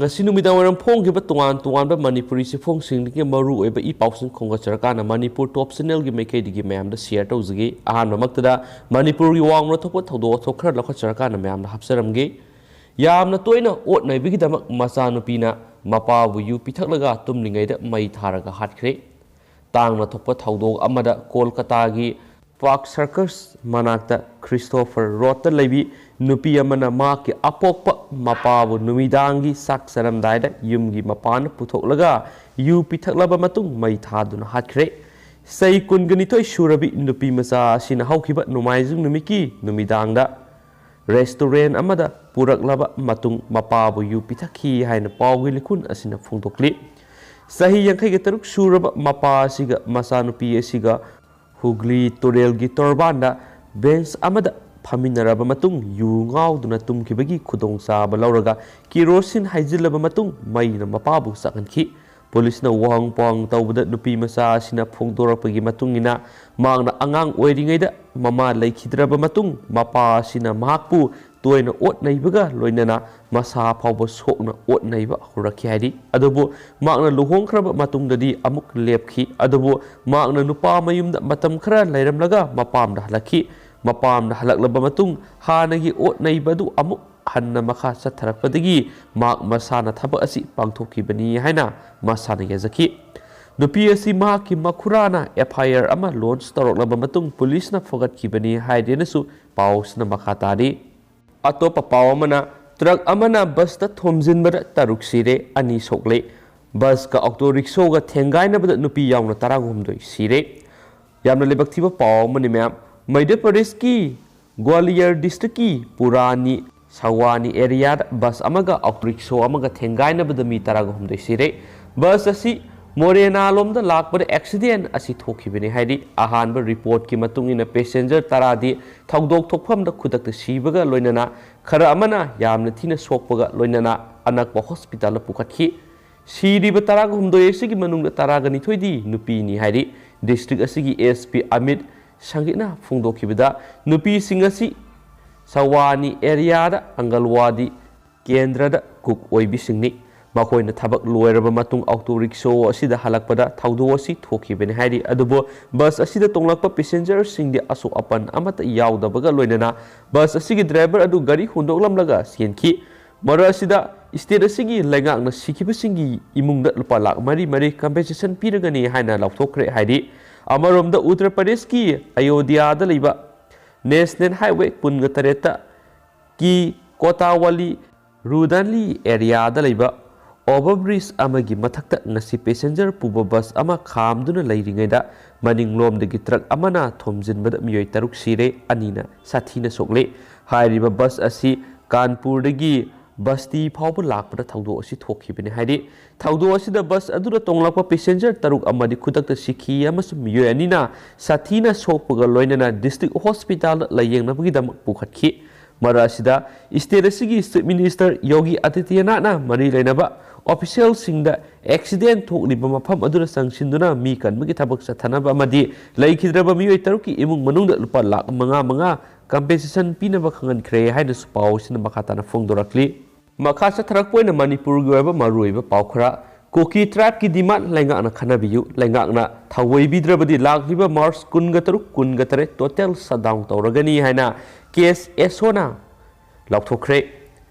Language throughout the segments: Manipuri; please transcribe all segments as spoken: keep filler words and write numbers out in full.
ꯉꯁꯤ ꯅꯨꯃꯤꯗꯥꯡ ꯋꯥꯏꯔꯝ ꯐꯣꯡꯈꯤꯕ ꯇꯣꯉꯥꯟ ꯇꯣꯉꯥꯟꯕ ꯃꯅꯤꯄꯨꯔꯤ ꯆꯦꯐꯣꯡꯁꯤꯡꯗꯒꯤ ꯃꯔꯨ ꯑꯣꯏꯕ ꯏ ꯄꯥꯎꯁꯤꯡ ꯈꯣꯝꯒꯠꯆꯔꯀꯥꯟꯗ ꯃꯅꯤꯄꯨꯔ ꯇꯣꯞ ꯆꯦꯅꯦꯜꯒꯤ ꯃꯥꯏꯀꯩꯗꯒꯤ ꯃꯌꯥꯝꯗ ꯁꯤꯌꯔ ꯇꯧꯖꯒꯦ꯫ ꯑꯍꯥꯟꯕꯃꯛꯇꯗ ꯃꯅꯤꯄꯨꯔꯒꯤ ꯋꯥꯡꯃꯗ ꯊꯣꯛꯄ ꯊꯧꯗꯣꯛ ꯋꯥꯊꯣꯛ ꯈꯔ ꯂꯧꯈꯠꯆꯔꯀꯥꯟꯗ ꯃꯌꯥꯝꯗ ꯍꯥꯞꯆꯔꯝꯒꯦ꯫ ꯌꯥꯝꯅ ꯇꯣꯏꯅ ꯑꯣꯠ ꯅꯩꯕꯒꯤꯗꯃꯛ ꯃꯆꯥꯅꯨꯄꯤꯅ ꯃꯄꯥꯕꯨ ꯌꯨ ꯄꯤꯊꯛꯂꯒ ꯇꯨꯝꯂꯤꯉꯩꯗ ꯃꯩ ꯊꯥꯔꯒ ꯍꯥꯠꯈ꯭ꯔꯦ꯫ ꯇꯥꯡꯅ ꯊꯣꯛꯄ ꯊꯧꯗꯣꯛ ꯑꯃꯗ ꯀꯣꯜꯀꯇꯥꯒꯤ ꯄꯥꯔꯛ ꯁꯔꯀꯁ ꯃꯅꯥꯛꯇ ꯈ꯭ꯔꯤꯁꯇꯣꯐꯔ ꯔꯣꯗꯇ ꯂꯩꯕꯤ ꯅꯨꯄꯤ ꯑꯃꯅ ꯃꯍꯥꯛꯀꯤ ꯑꯄꯣꯛꯄ ꯃꯄꯥꯕꯨ ꯅꯨꯃꯤꯗꯥꯡꯒꯤ ꯆꯥꯛ ꯆꯥꯔꯝꯗꯥꯏꯗ ꯌꯨꯝꯒꯤ ꯃꯄꯥꯟꯗ ꯄꯨꯊꯣꯛꯂꯒ ꯌꯨ ꯄꯤꯊꯛꯂꯕ ꯃꯇꯨꯡ ꯃꯩ ꯊꯥꯗꯨꯅ ꯍꯥꯠꯈ꯭ꯔꯦ꯫ ꯆꯍꯤ ꯀꯨꯟꯒ ꯅꯤꯊꯣꯏ ꯁꯨꯔꯕꯤ ꯅꯨꯄꯤ ꯃꯆꯥ ꯑꯁꯤꯅ ꯍꯧꯈꯤꯕ ꯅꯣꯡꯃꯥꯏꯖꯤꯡ ꯅꯨꯃꯤꯠꯀꯤ ꯅꯨꯃꯤꯗꯥꯡꯗ ꯔꯦꯁꯇꯨꯔꯦꯟ ꯑꯃꯗ ꯄꯨꯔꯛꯂꯕ ꯃꯇꯨꯡ ꯃꯄꯥꯕꯨ ꯌꯨ ꯄꯤꯊꯛꯈꯤ ꯍꯥꯏꯅ ꯄꯥꯎꯒꯤ ꯂꯤꯈꯨꯟ ꯑꯁꯤꯅ ꯐꯣꯡꯗꯣꯛꯂꯤ꯫ ꯆꯍꯤ ꯌꯥꯡꯈꯩꯒ ꯇꯔꯨꯛ ꯁꯨꯔꯕ ꯃꯄꯥ ꯑꯁꯤꯒ ꯃꯆꯥꯅꯨꯄꯤ ꯑꯁꯤꯒ ꯍꯨꯒ꯭ꯂꯤ ꯇꯨꯔꯦꯜꯒꯤ ꯇꯣꯔꯕꯥꯟꯗ ꯕꯦꯟꯆ ꯑꯃꯗ ꯐꯝꯃꯤꯟꯅꯔꯕ ꯃꯇꯨꯡ ꯌꯨ ꯉꯥꯎꯗꯨꯅ ꯇꯨꯝꯈꯤꯕꯒꯤ ꯈꯨꯗꯣꯡꯆꯥꯕ ꯂꯧꯔꯒ ꯀꯤꯔꯣꯁꯤꯟ ꯍꯩꯖꯤꯜꯂꯕ ꯃꯇꯨꯡ ꯃꯩꯅ ꯃꯄꯥꯕꯨ ꯆꯥꯛꯍꯟꯈꯤ꯫ ꯄꯨꯂꯤꯁꯅ ꯋꯥꯍꯪ ꯄꯥꯎꯍꯪ ꯇꯧꯕꯗ ꯅꯨꯄꯤ ꯃꯆꯥ ꯑꯁꯤꯅ ꯐꯣꯡꯗꯣꯔꯛꯄꯒꯤ ꯃꯇꯨꯡ ꯏꯟꯅ ꯃꯍꯥꯛꯅ ꯑꯉꯥꯡ ꯑꯣꯏꯔꯤꯉꯩꯗ ꯃꯃꯥ ꯂꯩꯈꯤꯗ꯭ꯔꯕ ꯃꯇꯨꯡ ꯃꯄꯥ ꯑꯁꯤꯅ ꯃꯍꯥꯛꯄꯨ ꯇꯣꯏꯅ ꯑꯣꯠ ꯅꯩꯕꯒ ꯂꯣꯏꯅꯅ ꯃꯁꯥ ꯐꯥꯎꯕ ꯁꯣꯛꯅ ꯑꯣꯠ ꯅꯩꯕ ꯍꯧꯔꯛꯈꯤ ꯍꯥꯏꯔꯤ꯫ ꯑꯗꯨꯕꯨ ꯃꯍꯥꯛꯅ ꯂꯨꯍꯣꯡꯈ꯭ꯔꯕ ꯃꯇꯨꯡꯗꯗꯤ ꯑꯃꯨꯛ ꯂꯦꯞꯈꯤ꯫ ꯑꯗꯨꯕꯨ ꯃꯍꯥꯛꯅ ꯅꯨꯄꯥ ꯃꯌꯨꯝꯗ ꯃꯇꯝ ꯈꯔ ꯂꯩꯔꯝꯂꯒ ꯃꯄꯥꯝꯗ ꯍꯜꯂꯛꯈꯤ꯫ ꯃꯄꯥꯝꯗ ꯍꯜꯂꯛꯂꯕ ꯃꯇꯨꯡ ꯍꯥꯟꯅꯒꯤ ꯑꯣꯠ ꯅꯩꯕ ꯑꯗꯨ ꯑꯃꯨꯛ ꯍꯟꯅ ꯃꯈꯥ ꯆꯠꯊꯔꯛꯄꯗꯒꯤ ꯃꯍꯥꯛ ꯃꯁꯥꯅ ꯊꯕꯛ ꯑꯁꯤ ꯄꯥꯡꯊꯣꯛꯈꯤꯕꯅꯤ ꯍꯥꯏꯅ ꯃꯁꯥꯅ ꯌꯥꯖꯈꯤ꯫ ꯅꯨꯄꯤ ꯑꯁꯤ ꯃꯍꯥꯛꯀꯤ ꯃꯈꯨꯔꯥꯅ ꯑꯦꯐ ꯑꯥꯏ ꯑꯥꯔ ꯑꯃ ꯂꯣꯟꯆ ꯇꯧꯔꯛꯂꯕ ꯃꯇꯨꯡ ꯄꯨꯂꯤꯁꯅ ꯐꯒꯠꯈꯤꯕꯅꯤ ꯍꯥꯏꯗꯦꯅꯁꯨ ꯄꯥꯎꯁꯤꯅ ꯃꯈꯥ ꯇꯥꯔꯤ꯫ ꯑꯇꯣꯞꯄ ꯄꯥꯎ ꯑꯃꯅ, ꯇ꯭ꯔꯛ ꯑꯃꯅ ꯕꯁꯇ ꯊꯣꯝꯖꯤꯟꯕꯗ ꯇꯔꯨꯛ ꯁꯤꯔꯦ, ꯑꯅꯤ ꯁꯣꯛꯂꯦ꯫ ꯕꯁꯀ ꯑꯣꯇꯣ ꯔꯤꯛꯁꯣꯒ ꯊꯦꯡꯒꯥꯏꯅꯕꯗ ꯅꯨꯄꯤ ꯌꯥꯎꯅ ꯇꯔꯥꯍꯨꯝꯗꯣꯏ ꯁꯤꯔꯦ꯫ ꯌꯥꯝꯅ ꯂꯥꯏꯕꯛ ꯊꯤꯕ ꯄꯥꯎ ꯑꯃꯅꯤ ꯃꯌꯥꯝ꯫ ꯃꯙ꯭ꯌ ꯄ꯭ꯔꯗꯦꯁꯀꯤ ꯒ꯭ꯋꯥꯂꯤꯌꯔ ꯗꯤꯁꯇ꯭ꯔꯤꯛꯀꯤ ꯄꯨꯔꯥꯅꯤ ꯁꯋꯥꯅꯤ ꯑꯦꯔꯤꯌꯥꯗ ꯕꯁ ꯑꯃꯒ ꯑꯣꯇꯣ ꯔꯤꯛꯁꯣ ꯑꯃꯒ ꯊꯦꯡꯒꯥꯏꯅꯕꯗ ꯃꯤ ꯇꯔꯥꯒ ꯍꯨꯝꯗꯣꯏ ꯁꯤꯔꯦ꯫ ꯕꯁ ꯑꯁꯤ ꯃꯣꯔꯦꯅꯥꯂꯣꯝꯗ ꯂꯥꯛꯄꯗ ꯑꯦꯛꯁꯤꯗꯦꯟ ꯑꯁꯤ ꯊꯣꯛꯈꯤꯕꯅꯤ ꯍꯥꯏꯔꯤ꯫ ꯑꯍꯥꯟꯕ ꯔꯤꯄꯣꯔꯠꯀꯤ ꯃꯇꯨꯡ ꯏꯟꯅ ꯄꯦꯁꯦꯟꯖꯔ ꯇꯔꯥꯗꯤ ꯊꯧꯗꯣꯛ ꯊꯣꯛꯐꯝꯗ ꯈꯨꯗꯛꯇ ꯁꯤꯕꯒ ꯂꯣꯏꯅꯅ ꯈꯔ ꯑꯃꯅ ꯌꯥꯝꯅ ꯊꯤꯅ ꯁꯣꯛꯄꯒ ꯂꯣꯏꯅꯅ ꯑꯅꯛꯄ ꯍꯣꯁꯄꯤꯇꯥꯜꯗ ꯄꯨꯈꯠꯈꯤ꯫ ꯁꯤꯔꯤꯕ ꯇꯔꯥꯒ ꯍꯨꯝꯗꯣꯏ ꯑꯁꯤꯒꯤ ꯃꯅꯨꯡꯗ ꯇꯔꯥꯒ ꯅꯤꯊꯣꯏꯗꯤ ꯅꯨꯄꯤꯅꯤ ꯍꯥꯏꯔꯤ꯫ ꯗꯤꯁꯇ꯭ꯔꯤꯛ ꯑꯁꯤꯒꯤ ꯑꯦꯁ ꯄꯤ ꯑꯃꯤꯠ ꯁꯪꯒꯤꯠꯅ ꯐꯣꯡꯗꯣꯛꯈꯤꯕꯗ ꯅꯨꯄꯤꯁꯤꯡ ꯑꯁꯤ ꯁꯋꯥꯅꯤ ꯑꯦꯔꯤꯌꯥꯗ ꯑꯪꯒꯜꯋꯥꯗꯤ ꯀꯦꯟꯗ꯭ꯔꯗ ꯀꯨꯛ ꯑꯣꯏꯕꯤꯁꯤꯡꯅꯤ꯫ ꯃꯈꯣꯏꯅ ꯊꯕꯛ ꯂꯣꯏꯔꯕ ꯃꯇꯨꯡ ꯑꯣꯇꯣ ꯔꯤꯛꯁꯣ ꯑꯁꯤꯗ ꯍꯜꯂꯛꯄꯗ ꯊꯧꯗꯣꯛ ꯑꯁꯤ ꯊꯣꯛꯈꯤꯕꯅꯤ ꯍꯥꯏꯔꯤ꯫ ꯑꯗꯨꯕꯨ ꯕꯁ ꯑꯁꯤꯗ ꯇꯣꯡꯂꯛꯄ ꯄꯦꯁꯦꯟꯖꯔꯁꯤꯡꯗꯤ ꯑꯁꯣꯛ ꯑꯄꯟ ꯑꯃꯠꯇ ꯌꯥꯎꯗꯕꯒ ꯂꯣꯏꯅꯅ ꯕꯁ ꯑꯁꯤꯒꯤ ꯗ꯭ꯔꯥꯏꯚꯔ ꯑꯗꯨ ꯒꯥꯔꯤ ꯍꯨꯟꯗꯣꯛꯂꯝꯂꯒ ꯆꯦꯟꯈꯤ꯫ ꯃꯔꯛ ꯑꯁꯤꯗ ꯁ꯭ꯇꯦꯠ ꯑꯁꯤꯒꯤ ꯂꯩꯉꯥꯛꯅ ꯁꯤꯈꯤꯕꯁꯤꯡꯒꯤ ꯏꯃꯨꯡꯗ ꯂꯨꯄꯥ ꯂꯥꯈ ꯃꯔꯤ ꯃꯔꯤ ꯀꯝꯄꯦꯟꯁꯦꯁꯟ ꯄꯤꯔꯒꯅꯤ ꯍꯥꯏꯅ ꯂꯥꯎꯊꯣꯛꯈ꯭ꯔꯦ ꯍꯥꯏꯔꯤ꯫ ꯑꯃꯔꯣꯝꯗ ꯎꯠꯇꯔ ꯄ꯭ꯔꯗꯦꯁꯀꯤ ꯑꯌꯣꯙ꯭ꯌꯥꯗ ꯂꯩꯕ ꯅꯦꯁꯅꯦꯜ ꯍꯥꯏꯋꯦ ꯀꯨꯟꯒ ꯇꯔꯦꯠꯇ ꯀꯤ ꯀꯣꯇꯥꯋꯥꯂꯤ ꯔꯨꯗꯥꯟꯂꯤ ꯑꯦꯔꯤꯌꯥꯗ ꯂꯩꯕ ꯑꯣꯚꯔ ꯕ꯭ꯔꯤꯖ ꯑꯃꯒꯤ ꯃꯊꯛꯇ ꯉꯁꯤ ꯄꯦꯁꯦꯟꯖꯔ ꯄꯨꯕ ꯕꯁ ꯑꯃ ꯈꯥꯝꯗꯨꯅ ꯂꯩꯔꯤꯉꯩꯗ ꯃꯅꯤꯡꯂꯣꯝꯗꯒꯤ ꯇ꯭ꯔꯛ ꯑꯃꯅ ꯊꯣꯝꯖꯤꯟꯕꯗ ꯃꯤꯑꯣꯏ ꯇꯔꯨꯛ ꯁꯤꯔꯦ, ꯑꯅꯤꯅ ꯁꯥꯊꯤꯅ ꯁꯣꯛꯂꯦ꯫ ꯍꯥꯏꯔꯤꯕ ꯕꯁ ꯑꯁꯤ ꯀꯥꯟꯄꯨꯔꯗꯒꯤ ꯕꯁꯇꯤ ꯐꯥꯎꯕ ꯂꯥꯛꯄꯗ ꯊꯧꯗꯣꯛ ꯑꯁꯤ ꯊꯣꯛꯈꯤꯕꯅꯤ ꯍꯥꯏꯔꯤ꯫ ꯊꯧꯗꯣꯛ ꯑꯁꯤꯗ ꯕꯁ ꯑꯗꯨꯗ ꯇꯣꯡꯂꯛꯄ ꯄꯦꯁꯦꯟꯖꯔ ꯇꯔꯨꯛ ꯑꯃꯗꯤ ꯈꯨꯗꯛꯇ ꯁꯤꯈꯤ ꯑꯃꯁꯨꯡ ꯃꯤꯑꯣꯏ ꯑꯅꯤꯅ ꯁꯥꯊꯤꯅ ꯁꯣꯛꯄꯒ ꯂꯣꯏꯅꯅ ꯗꯤꯁꯇ꯭ꯔꯤꯛ ꯍꯣꯁꯄꯤꯇꯥꯜꯗ ꯂꯥꯌꯦꯡꯅꯕꯒꯤꯗꯃꯛ ꯄꯨꯈꯠꯈꯤ꯫ ꯃꯔꯛ ꯑꯁꯤꯗ ꯁ꯭ꯇꯦꯠ ꯑꯁꯤꯒꯤ ꯆꯤꯐ ꯃꯤꯅꯤꯁꯇꯔ ꯌꯣꯒꯤ ꯑꯥꯗꯤꯇ꯭ꯌꯅꯥꯊꯅ ꯃꯔꯤ ꯂꯩꯅꯕ ꯑꯣꯐꯤꯁꯤꯌꯦꯜꯁꯤꯡꯗ ꯑꯦꯛꯁꯤꯗꯦꯟ ꯊꯣꯛꯂꯤꯕ ꯃꯐꯝ ꯑꯗꯨꯗ ꯆꯪꯁꯤꯟꯗꯨꯅ ꯃꯤ ꯀꯟꯕꯒꯤ ꯊꯕꯛ ꯆꯠꯊꯅꯕ ꯑꯃꯗꯤ ꯂꯩꯈꯤꯗ꯭ꯔꯕ ꯃꯤꯑꯣꯏ ꯇꯔꯨꯛꯀꯤ ꯏꯃꯨꯡ ꯃꯅꯨꯡꯗ ꯂꯨꯄꯥ ꯂꯥꯈ ꯃꯉꯥ ꯃꯉꯥ ꯀꯝꯄꯦꯟꯁꯦꯁꯟ ꯄꯤꯅꯕ ꯈꯪꯍꯟꯈ꯭ꯔꯦ ꯍꯥꯏꯅꯁꯨ ꯄꯥꯎ ꯑꯁꯤꯅ ꯃꯈꯥ ꯇꯥꯅ ꯐꯣꯡꯗꯣꯔꯛꯂꯤ꯫ ꯃꯈꯥ ꯆꯠꯊꯔꯛꯄ ꯑꯣꯏꯅ ꯃꯅꯤꯄꯨꯔꯒꯤ ꯑꯣꯏꯕ ꯃꯔꯨꯑꯣꯏꯕ ꯄꯥꯎ ꯈꯔ꯫ ꯀꯨꯀꯤ ꯇ꯭ꯔꯥꯏꯕꯀꯤ ꯗꯤꯃꯥꯟꯗ ꯂꯩꯉꯥꯛꯅ ꯈꯟꯅꯕꯤꯌꯨ꯫ ꯂꯩꯉꯥꯛꯅ ꯊꯧꯑꯣꯏꯕꯤꯗ꯭ꯔꯕꯗꯤ ꯂꯥꯛꯂꯤꯕ ꯃꯥꯔꯆ ꯀꯨꯟꯒ ꯇꯔꯨꯛ, ꯀꯨꯟꯒ ꯇꯔꯦꯠ ꯇꯣꯇꯦꯜ ꯁꯠꯗꯥꯎꯟ ꯇꯧꯔꯒꯅꯤ ꯍꯥꯏꯅ ꯀꯦ ꯑꯦꯁ ꯑꯦꯁ ꯑꯣꯅ ꯂꯥꯎꯊꯣꯛꯈ꯭ꯔꯦ꯫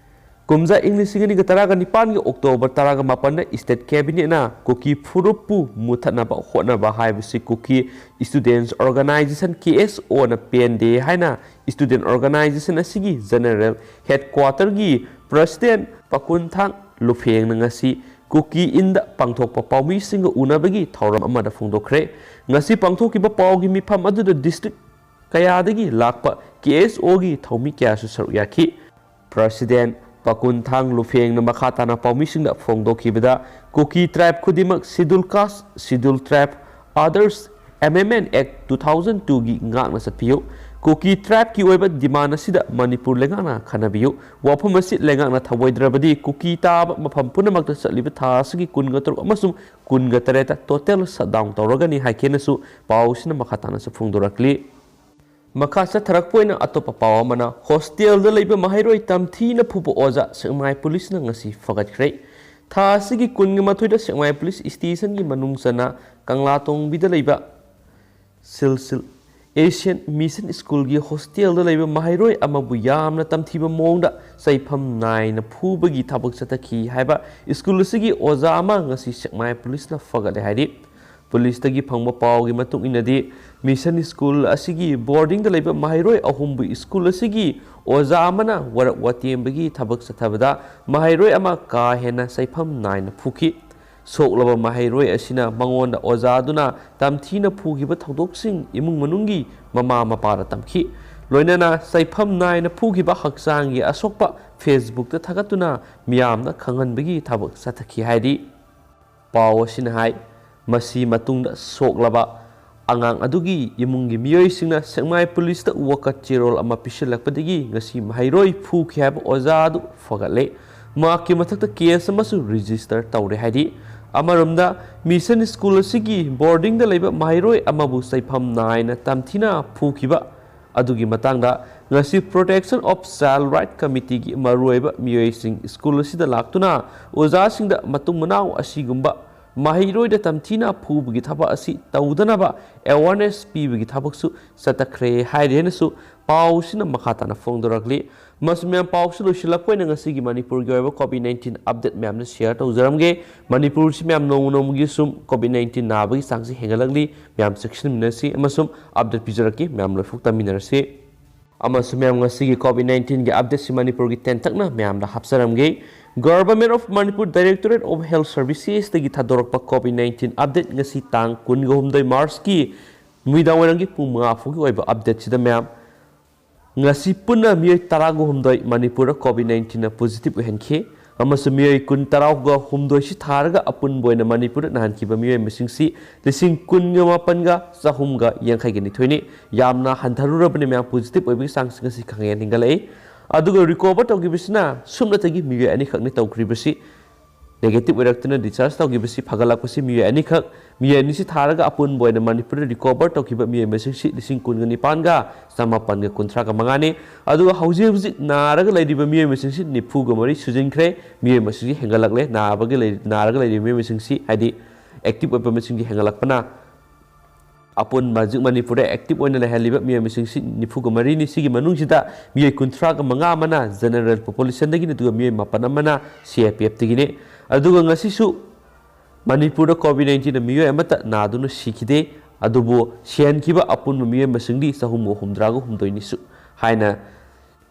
ꯀꯨꯝꯖꯥ ꯏꯪ ꯂꯤꯁꯤꯡ ꯑꯅꯤꯒ ꯇꯔꯥꯒ ꯅꯤꯄꯥꯟꯒꯤ ꯑꯣꯛꯇꯣꯕꯔ ꯇꯔꯥꯒ ꯃꯥꯄꯟꯗ ꯁ꯭ꯇꯦꯠ ꯀꯦꯕꯤꯅꯦꯠꯅ ꯀꯨꯀꯤ ꯐꯨꯔꯨꯞꯄꯨ ꯃꯨꯊꯠꯅꯕ ꯍꯣꯠꯅꯕ ꯍꯥꯏꯕꯁꯤ ꯀꯨꯀꯤ ꯁ꯭ꯇꯨꯗꯦꯟꯠꯁ ꯑꯣꯔꯒꯅꯥꯏꯖꯦꯁꯟ, ꯀꯦ ꯑꯦꯁ ꯑꯣꯅ ꯄꯦꯟꯗꯦ ꯍꯥꯏꯅ ꯁ꯭ꯇꯨꯗꯦꯟꯠ ꯑꯣꯔꯒꯅꯥꯏꯖꯦꯁꯟ ꯑꯁꯤꯒꯤ ꯖꯦꯅꯔꯦꯜ ꯍꯦꯗꯀ꯭ꯋꯥꯇꯔꯒꯤ ꯄ꯭ꯔꯁꯤꯗꯦꯟꯠ ꯄꯀꯨꯟꯊꯥꯡ ꯂꯨꯐꯦꯡꯅ ꯉꯁꯤ ꯀꯨꯀꯤ ꯏꯟꯗ ꯄꯥꯡꯊꯣꯛꯄ ꯄꯥꯎꯃꯤꯁꯤꯡꯒ ꯎꯅꯕꯒꯤ ꯊꯧꯔꯝ ꯑꯃꯗ ꯐꯣꯡꯗꯣꯛꯈ꯭ꯔꯦ꯫ ꯉꯁꯤ ꯄꯥꯡꯊꯣꯛꯈꯤꯕ ꯄꯥꯎꯒꯤ ꯃꯤꯐꯝ ꯑꯗꯨꯗ ꯗꯤꯁꯇ꯭ꯔꯤꯛ ꯀꯌꯥꯗꯒꯤ ꯂꯥꯛꯄ ꯀꯦ ꯑꯦꯁ ꯑꯣꯒꯤ ꯊꯧꯃꯤ ꯀꯌꯥꯁꯨ ꯁꯔꯨꯛ ꯌꯥꯈꯤ꯫ ꯄ꯭ꯔꯁꯤꯗꯦꯟꯠ ꯄꯀꯨꯟꯊꯥꯡ ꯂꯨꯐꯦꯡꯅ ꯃꯈꯥ ꯇꯥꯅ ꯄꯥꯎꯃꯤꯁꯤꯡꯗ ꯐꯣꯡꯗꯣꯛꯈꯤꯕꯗ, ꯀꯨꯀꯤ ꯇ꯭ꯔꯥꯏꯕ ꯈꯨꯗꯤꯡꯃꯛ ꯁꯦꯗ꯭ꯌꯨꯜ ꯀꯥꯁ, ꯁꯦꯗ꯭ꯌꯨꯜ ꯇ꯭ꯔꯥꯏꯕ, ꯑꯗꯔꯁ ꯑꯦꯃꯦꯟꯗꯃꯦꯟꯠ ꯑꯦꯛꯠ ꯇꯨ ꯊꯥꯎꯖꯟ ꯇꯨꯒꯤ ꯉꯥꯛꯅ ꯆꯠꯄꯤꯌꯨ꯫ ꯀꯨꯀꯤ ꯇ꯭ꯔꯥꯏꯕꯀꯤ ꯑꯣꯏꯕ ꯗꯤꯃꯥꯟ ꯑꯁꯤꯗ ꯃꯅꯤꯄꯨꯔ ꯂꯩꯉꯥꯛꯅ ꯈꯟꯅꯕꯤꯌꯨ꯫ ꯋꯥꯐꯝ ꯑꯁꯤ ꯂꯩꯉꯥꯛꯅ ꯊꯧꯑꯣꯏꯗ꯭ꯔꯕꯗꯤ ꯀꯨꯀꯤ ꯇꯥꯕ ꯃꯐꯝ ꯄꯨꯝꯅꯃꯛꯇ ꯆꯠꯂꯤꯕ ꯊꯥ ꯑꯁꯤꯒꯤ ꯀꯨꯟꯒ ꯇꯔꯨꯛ ꯑꯃꯁꯨꯡ ꯀꯨꯟꯒ ꯇꯔꯦꯠꯇ ꯇꯣꯇꯦꯜ ꯁꯠꯗꯥꯎꯟ ꯇꯧꯔꯒꯅꯤ ꯍꯥꯏꯈꯤꯅꯁꯨ ꯄꯥꯎꯁꯤꯅ ꯃꯈꯥ ꯇꯥꯅꯁꯨ ꯐꯣꯡꯗꯣꯔꯛꯂꯤ꯫ ꯃꯈꯥ ꯆꯠꯊꯔꯛꯄ ꯑꯣꯏꯅ ꯑꯇꯣꯞꯄ ꯄꯥꯎ ꯑꯃꯅ, ꯍꯣꯁꯇꯦꯜꯗ ꯂꯩꯕ ꯃꯍꯩꯔꯣꯏ ꯇꯝꯊꯤꯅ ꯐꯨꯕ ꯑꯣꯖꯥ ꯁꯦꯛꯃꯥꯏ ꯄꯨꯂꯤꯁꯅ ꯉꯁꯤ ꯐꯒꯠꯈ꯭ꯔꯦ꯫ ꯊꯥ ꯑꯁꯤꯒꯤ ꯀꯨꯟꯒ ꯃꯥꯊꯣꯏꯗ ꯁꯦꯛꯃꯥꯏ ꯄꯨꯂꯤꯁ ꯁ꯭ꯇꯦꯁꯟꯒꯤ ꯃꯅꯨꯡ ꯆꯟꯅ ꯀꯪꯂꯥꯇꯣꯡꯕꯤꯗ ꯂꯩꯕ ꯁꯤꯜꯁꯤꯜ ꯑꯦꯁꯤꯌꯥꯟ ꯃꯤꯁꯟ ꯁ꯭ꯀꯨꯜꯒꯤ ꯍꯣꯁꯇꯦꯜꯗ ꯂꯩꯕ ꯃꯍꯩꯔꯣꯏ ꯑꯃꯕꯨ ꯌꯥꯝꯅ ꯇꯝꯊꯤꯕ ꯃꯑꯣꯡꯗ ꯆꯩꯐꯝ ꯅꯥꯏꯅ ꯐꯨꯕꯒꯤ ꯊꯕꯛ ꯆꯠꯊꯈꯤ ꯍꯥꯏꯕ ꯁ꯭ꯀꯨꯜ ꯑꯁꯤꯒꯤ ꯑꯣꯖꯥ ꯑꯃ ꯉꯁꯤ ꯁꯦꯛꯃꯥꯏ ꯄꯨꯂꯤꯁꯅ ꯐꯒꯠꯂꯦ ꯍꯥꯏꯔꯤ꯫ ꯄꯨꯂꯤꯁꯇꯒꯤ ꯐꯪꯕ ꯄꯥꯎꯒꯤ ꯃꯇꯨꯡ ꯏꯟꯅꯗꯤ, ꯃꯤꯁꯟ ꯁ꯭ꯀꯨꯜ ꯑꯁꯤꯒꯤ ꯕꯣꯔꯗꯤꯡꯗ ꯂꯩꯕ ꯃꯍꯩꯔꯣꯏ ꯑꯍꯨꯝꯕꯨ ꯁ꯭ꯀꯨꯜ ꯑꯁꯤꯒꯤ ꯑꯣꯖꯥ ꯑꯃꯅ ꯋꯥꯔꯛ ꯋꯥꯇꯦꯝꯕꯒꯤ ꯊꯕꯛ ꯆꯠꯊꯕꯗ ꯃꯍꯩꯔꯣꯏ ꯑꯃ ꯀꯥ ꯍꯦꯟꯅ ꯆꯩꯐꯝ ꯅꯥꯏꯅ ꯐꯨꯈꯤ꯫ ꯁꯣꯛꯂꯕ ꯃꯍꯩꯔꯣꯏ ꯑꯁꯤꯅ ꯃꯉꯣꯟꯗ ꯑꯣꯖꯥꯗꯨꯅ ꯇꯝꯊꯤꯅ ꯐꯨꯈꯤꯕ ꯊꯧꯗꯣꯛꯁꯤꯡ ꯏꯃꯨꯡ ꯃꯅꯨꯡꯒꯤ ꯃꯃꯥ ꯃꯄꯥꯗ ꯇꯝꯈꯤ꯫ ꯂꯣꯏꯅꯅ ꯆꯩꯐꯝ ꯅꯥꯏꯅ ꯐꯨꯈꯤꯕ ꯍꯛꯆꯥꯡꯒꯤ ꯑꯁꯣꯛꯄ Facebook ꯊꯥꯒꯠꯇꯨꯅ ꯃꯤꯌꯥꯝꯗ ꯈꯪꯍꯟꯕꯒꯤ ꯊꯕꯛ ꯆꯠꯊꯈꯤ ꯍꯥꯏꯔꯤ꯫ ꯄꯥꯎ ꯑꯁꯤꯅ ꯍꯥꯏ, ꯃꯁꯤ ꯃꯇꯨꯡꯗ ꯁꯣꯛꯂꯕ ꯑꯉꯥꯡ ꯑꯗꯨꯒꯤ ꯏꯃꯨꯡꯒꯤ ꯃꯤꯑꯣꯏꯁꯤꯡꯅ ꯁꯦꯛꯃꯥꯏ ꯄꯨꯂꯤꯁꯇ ꯋꯥꯀꯠ ꯆꯦꯔꯣꯜ ꯑꯃ ꯄꯤꯁꯤꯜꯂꯛꯄꯗꯒꯤ ꯉꯁꯤ ꯃꯍꯩꯔꯣꯏ ꯐꯨꯈꯤ ꯍꯥꯏꯕ ꯑꯣꯖꯥ ꯑꯗꯨ ꯐꯒꯠꯂꯦ꯫ ꯃꯍꯥꯛꯀꯤ ꯃꯊꯛꯇ ꯀꯦꯁ ꯑꯃꯁꯨ ꯔꯦꯖꯤꯁꯇꯔ ꯇꯧꯔꯦ ꯍꯥꯏꯔꯤ꯫ ꯑꯃꯔꯣꯝꯗ, ꯃꯤꯁꯟ ꯁ꯭ꯀꯨꯜ ꯑꯁꯤꯒꯤ ꯕꯣꯔꯗꯤꯡꯗ ꯂꯩꯕ ꯃꯍꯩꯔꯣꯏ ꯑꯃꯕꯨ ꯆꯩꯐꯝ ꯅꯥꯏꯅ ꯇꯝꯊꯤꯅ ꯐꯨꯈꯤꯕ ꯑꯗꯨꯒꯤ ꯃꯇꯥꯡꯗ ꯉꯁꯤ Protection of Child Right Committeeꯒꯤ ꯃꯔꯨꯑꯣꯏꯕ ꯃꯤꯑꯣꯏꯁꯤꯡ ꯁ꯭ꯀꯨꯜ ꯑꯁꯤꯗ ꯂꯥꯛꯇꯨꯅ ꯑꯣꯖꯥꯁꯤꯡꯗ ꯃꯇꯨꯡ ꯃꯅꯥꯎ ꯑꯁꯤꯒꯨꯝꯕ ꯃꯍꯩꯔꯣꯏꯗ ꯇꯝꯊꯤꯅ ꯐꯨꯕꯒꯤ ꯊꯕꯛ ꯑꯁꯤ ꯇꯧꯗꯅꯕ awareness ꯄꯤꯕꯒꯤ ꯊꯕꯛꯁꯨ ꯆꯠꯊꯈ꯭ꯔꯦ ꯍꯥꯏꯔꯤ ꯍꯥꯏꯅꯁꯨ ꯄꯥꯎꯁꯤꯅ ꯃꯈꯥ ꯇꯥꯅ ꯐꯣꯡꯗꯣꯔꯛꯂꯤ꯫ ꯃꯁꯤ ꯃꯌꯥꯝ, ꯄꯥꯎꯁꯤ ꯂꯣꯏꯁꯤꯜꯂꯛꯄ ꯑꯣꯏꯅ ꯉꯁꯤꯒꯤ ꯃꯅꯤꯄꯨꯔꯒꯤ ꯑꯣꯏꯕ COVID nineteen update ꯃꯌꯥꯝꯅ share ꯇꯧꯖꯔꯝꯒꯦ꯫ ꯃꯅꯤꯄꯨꯔꯁꯤ ꯃꯌꯥꯝ ꯅꯣꯡꯃ ꯅꯣꯡꯃꯒꯤ ꯁꯨꯝ COVID nineteen ꯅꯥꯕꯒꯤ ꯆꯥꯡꯁꯤ ꯍꯦꯟꯒꯠꯂꯛꯂꯤ꯫ ꯃꯌꯥꯝ ꯆꯦꯛꯁꯤꯟꯃꯤꯟꯅꯁꯤ ꯑꯃꯁꯨꯡ update ꯄꯤꯖꯔꯛꯀꯦ꯫ ꯃꯌꯥꯝ ꯂꯣꯏꯐꯥꯎ ꯇꯝꯃꯤꯟꯅꯔꯁꯤ꯫ ꯑꯃꯁꯨꯡ ꯃꯌꯥꯝ, ꯉꯁꯤꯒꯤ COVID nineteenꯒꯤ updateꯁꯤ ꯃꯅꯤꯄꯨꯔꯒꯤ ꯇꯦꯟꯇꯛꯅ ꯃꯌꯥꯝꯗ ꯍꯥꯞꯆꯔꯝꯒꯦ꯫ Government of Manipur Directorate of Health Servicesꯇꯒꯤ ꯊꯥꯗꯣꯔꯛꯄ COVID nineteen update ꯉꯁꯤ ꯇꯥꯡ ꯀꯨꯟꯒ ꯍꯨꯝꯗꯣꯏ Marchꯀꯤ ꯅꯨꯃꯤꯗꯥꯡ ꯋꯥꯏꯔꯝꯒꯤ ꯄꯨꯡ ꯃꯉꯥ ꯐꯥꯎꯒꯤ ꯑꯣꯏꯕ updateꯁꯤꯗ ꯃꯌꯥꯝ, ꯉꯁꯤ ꯄꯨꯟꯅ ꯃꯤꯑꯣꯏ ꯇꯔꯥꯒ ꯍꯨꯝꯗꯣꯏ ꯃꯅꯤꯄꯨꯔꯗ COVID nineteenꯅ positive ꯑꯣꯏꯍꯟꯈꯤ꯫ ꯑꯃꯁꯨꯡ ꯃꯤꯑꯣꯏ ꯀꯨꯟ ꯇꯔꯥꯒ ꯍꯨꯝꯗꯣꯏꯁꯤ ꯊꯥꯔꯒ ꯑꯄꯨꯟꯕ ꯑꯣꯏꯅ ꯃꯅꯤꯄꯨꯔꯗ ꯅꯥꯍꯟꯈꯤꯕ ꯃꯤꯑꯣꯏ ꯃꯁꯤꯡꯁꯤ ꯂꯤꯁꯤꯡ ꯀꯨꯟꯒ ꯃꯥꯄꯟꯒ ꯆꯍꯨꯝꯒ ꯌꯥꯡꯈꯩꯒ ꯅꯤꯊꯣꯏꯅꯤ꯫ ꯌꯥꯝꯅ ꯍꯟꯊꯔꯨꯔꯕꯅꯤ ꯃꯌꯥꯝ, positive ꯑꯣꯏꯕꯒꯤ ꯆꯥꯡꯁꯤꯡ ꯑꯁꯤ ꯈꯪꯍꯦꯟ ꯍꯦꯟꯒꯠꯂꯛꯏ꯫ ꯑꯗꯨꯒ recover ꯇꯧꯈꯤꯕꯁꯤꯅ ꯁꯨꯞꯅꯇꯒꯤ ꯃꯤꯑꯣꯏ ꯑꯅꯤꯈꯛꯅꯤ ꯇꯧꯈ꯭ꯔꯤꯕꯁꯤ꯫ negative ꯑꯣꯏꯔꯛꯇꯨꯅ discharge ꯇꯧꯈꯤꯕꯁꯤ ꯐꯒꯠꯂꯛꯄꯁꯤ ꯃꯤꯑꯣꯏ ꯑꯅꯤꯈꯛ, ꯃꯤꯑꯣꯏ ꯑꯅꯤꯁꯤ ꯊꯥꯔꯒ ꯑꯄꯨꯟꯕ ꯑꯣꯏꯅ ꯃꯅꯤꯄꯨꯔꯗ recover ꯇꯧꯈꯤꯕ ꯃꯤꯑꯣꯏ ꯃꯁꯤꯡꯁꯤ ꯂꯤꯁꯤꯡ ꯀꯨꯟꯒ ꯅꯤꯄꯥꯟꯒ ꯆꯃꯥꯄꯟꯒ ꯀꯨꯟꯊ꯭ꯔꯥꯒ ꯃꯉꯥꯅꯤ꯫ ꯑꯗꯨꯒ ꯍꯧꯖꯤꯛ ꯍꯧꯖꯤꯛ ꯅꯥꯔꯒ ꯂꯩꯔꯤꯕ ꯃꯤꯑꯣꯏ ꯃꯁꯤꯡꯁꯤ ꯅꯤꯐꯨꯒ ꯃꯔꯤ ꯁꯨꯖꯤꯟꯈ꯭ꯔꯦ꯫ ꯃꯤꯑꯣꯏ ꯃꯁꯤꯡꯁꯤ ꯍꯦꯟꯒꯠꯂꯛꯂꯦ꯫ ꯅꯥꯕꯒꯤ ꯂꯩ-, ꯅꯥꯔꯒ ꯂꯩꯔꯤꯕ ꯃꯤꯑꯣꯏ ꯃꯁꯤꯡꯁꯤ, ꯍꯥꯏꯗꯤ active ꯑꯣꯏꯕ ꯃꯁꯤꯡꯁꯤ ꯍꯦꯟꯒꯠꯂꯛꯄꯅ ꯑꯄꯨꯟꯕ ꯍꯧꯖꯤꯛ ꯃꯅꯤꯄꯨꯔꯗ active ꯑꯣꯏꯅ ꯂꯩꯍꯜꯂꯤꯕ ꯃꯤꯑꯣꯏ ꯃꯁꯤꯡꯁꯤ ꯅꯤꯐꯨꯒ ꯃꯔꯤꯅꯤ꯫ ꯁꯤꯒꯤ ꯃꯅꯨꯡꯁꯤꯗ ꯃꯤꯑꯣꯏ ꯀꯨꯟꯊ꯭ꯔꯥꯒ ꯃꯉꯥ ꯑꯃꯅ general populationꯗꯒꯤꯅꯤ, ꯑꯗꯨꯒ ꯃꯤꯑꯣꯏ ꯃꯥꯄꯟ ꯑꯃꯅ CIPFꯇꯒꯤꯅꯤ꯫ ꯑꯗꯨꯒ ꯉꯁꯤꯁꯨ ꯃꯅꯤꯄꯨꯔꯗ COVID nineteenꯅ ꯃꯤꯑꯣꯏ ꯑꯃꯠꯇ ꯅꯥꯗꯨꯅ ꯁꯤꯈꯤꯗꯦ꯫ ꯑꯗꯨꯕꯨ ꯁꯤꯍꯟꯈꯤꯕ ꯑꯄꯨꯟꯕ ꯃꯤꯑꯣꯏ ꯃꯁꯤꯡꯗꯤ ꯆꯍꯨꯝꯒ ꯍꯨꯝꯗ꯭ꯔꯥꯒ ꯍꯨꯝꯗꯣꯏꯅꯤꯁꯨ ꯍꯥꯏꯅ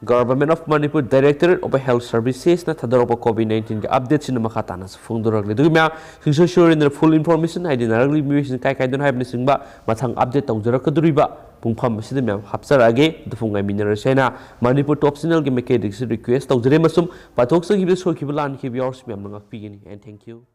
Government of Manipur Directorate of Health Servicesꯅ ꯊꯥꯗꯣꯔꯛꯄ COVID nineteenꯒꯤ updateꯁꯤꯅ ꯃꯈꯥ ꯇꯥꯅꯁꯨ ꯐꯣꯡꯗꯣꯔꯛꯂꯤ꯫ ꯑꯗꯨꯒ ꯃꯌꯥꯝ, ꯁꯤꯡꯁꯣꯏ ꯁꯣꯏꯔꯣꯏꯗꯅ full information, ꯍꯥꯏꯗꯤ ꯅꯥꯔꯛꯂꯤꯕ ꯃꯤꯑꯣꯏꯁꯤꯡ ꯀꯥꯏ ꯀꯥꯏꯗꯅꯣ ꯍꯥꯏꯕꯅꯆꯤꯡꯕ ꯃꯊꯪ update ꯇꯧꯖꯔꯛꯀꯗꯧꯔꯤꯕ ꯄꯨꯡꯐꯝ ꯑꯁꯤꯗ ꯃꯌꯥꯝ ꯍꯥꯞꯆꯔꯛꯑꯒꯦ꯫ ꯑꯗꯨꯕꯨ ꯉꯥꯏꯃꯤꯟꯅꯔꯁꯦ ꯍꯥꯏꯅ ꯃꯅꯤꯄꯨꯔ Top Channelꯒꯤ ꯃꯥꯏꯀꯩꯗꯒꯤꯁꯨ request ꯇꯧꯖꯔꯤ, ꯑꯃꯁꯨꯡ ꯄꯥꯊꯣꯛꯆꯈꯤꯕ, ꯁꯣꯏꯈꯤꯕ, ꯂꯥꯟꯈꯤꯕ ꯌꯥꯎꯔꯁꯨ ꯃꯌꯥꯝꯅ ꯉꯥꯛꯄꯤꯒꯅꯤ꯫ And thank you꯫